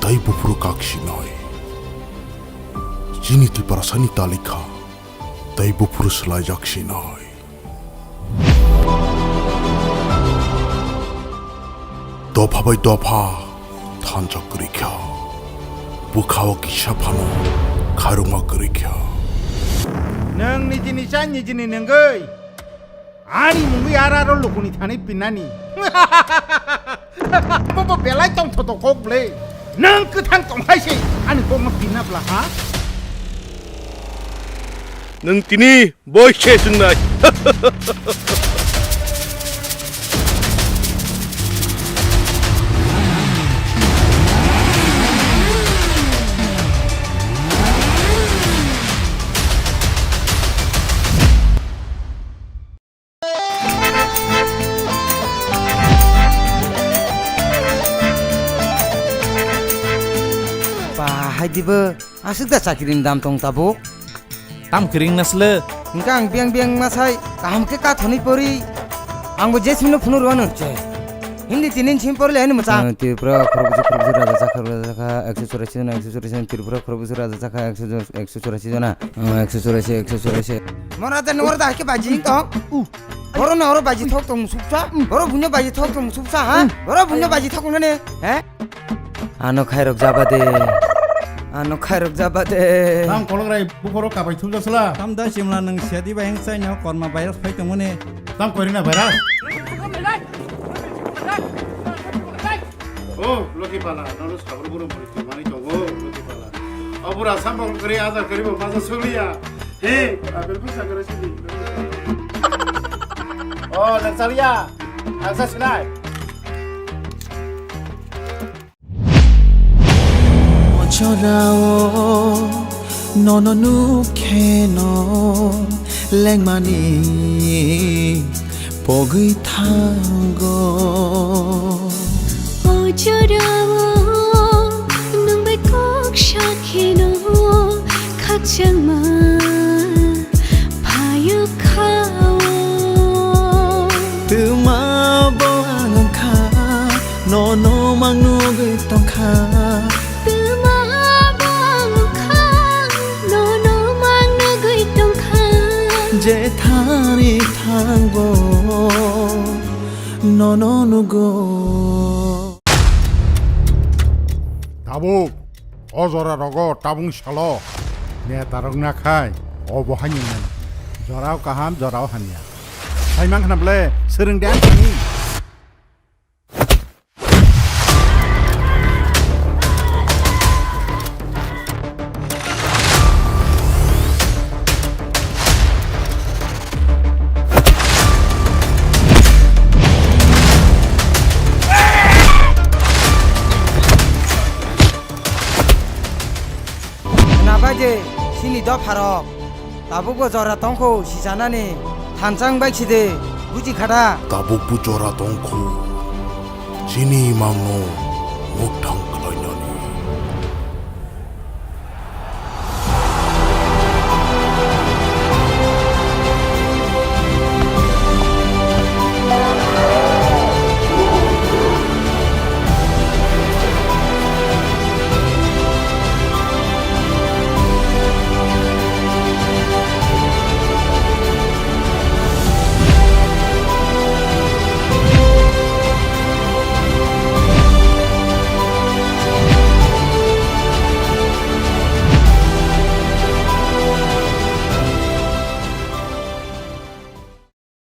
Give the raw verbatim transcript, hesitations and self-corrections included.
tei buphuru kak sinai. Chini Tiprasani talikha tei buphuru swlaijak sinai. Dopha bai dopha thansa kwrwi kha, bwkha-o kisa phano khairokma kwrwi kha. Nwng nijini cha nijini nungwi ani mungwi ar aro lukuni thani pinnani. Bobo belai tongthoto kok ble. Nwng kwthang tong hai se ani kokno pinna bla ha? Nwng tini boi se chwngnai. Ba, hai dibo, aswk da chakiri ni dam tong tabuk? Tam kiri wngna sle. Hingke ang biyang biyang ma sai, kaham khe kathoni pori. Ang bo je simno phunuk rwano. Hindi tinin sim porle ani mwchang. Ah, Tripura khorokbwswk khorokbwswk raja chakha, raja chakha, ekso churashi jona, ekso churashi jona, Tripura khorokbwswk raja chakha, ekso, ekso churashi jona. Ah, ekso churashi, ekso churashi. Mora da, nora da, haike baji tong. Oro na oro baji thok tong suksa. Oro bunyo baji thok tong suksa, ha? Oro bunyo baji thok nane, he? Ano khairok jaba de. Ano khairok jaba de. Tam kolok rai bukhoro kabai thumjak sala. Tam da simla nang siadi bai heng sai no korma virus phai tongmani. Tam koirina virus. O, Loki pala, nono sabur buru muri tumani tongo, Loki pala. Abura sambal kari, ajar kari bo masa suliya. He, apel pun sakara sini. O, nang saliya. Nang sa sinai. O jorao nono nukheno lengmani pogwi thango. O jorao nwng bai kok sakheno khakchangma phaio kha o. Twma bo ang wngkha, nono mang nugwi tongkha. Twma bo ang wngkha, nono mang nugwi tongkha. Jethani thangbo nono nugo. Tabuk, o jora rogo tabung salo netarok nakhai obo haino nani. Jorao kaham, jorao hamya. Saimang khna ble, swrwng de ang thani. Nabaide sini dopharok tabukbo jora tongkho sichanani thansa wngbai side buji khada. Tabukbo jora tongkho chini imangno mwkthang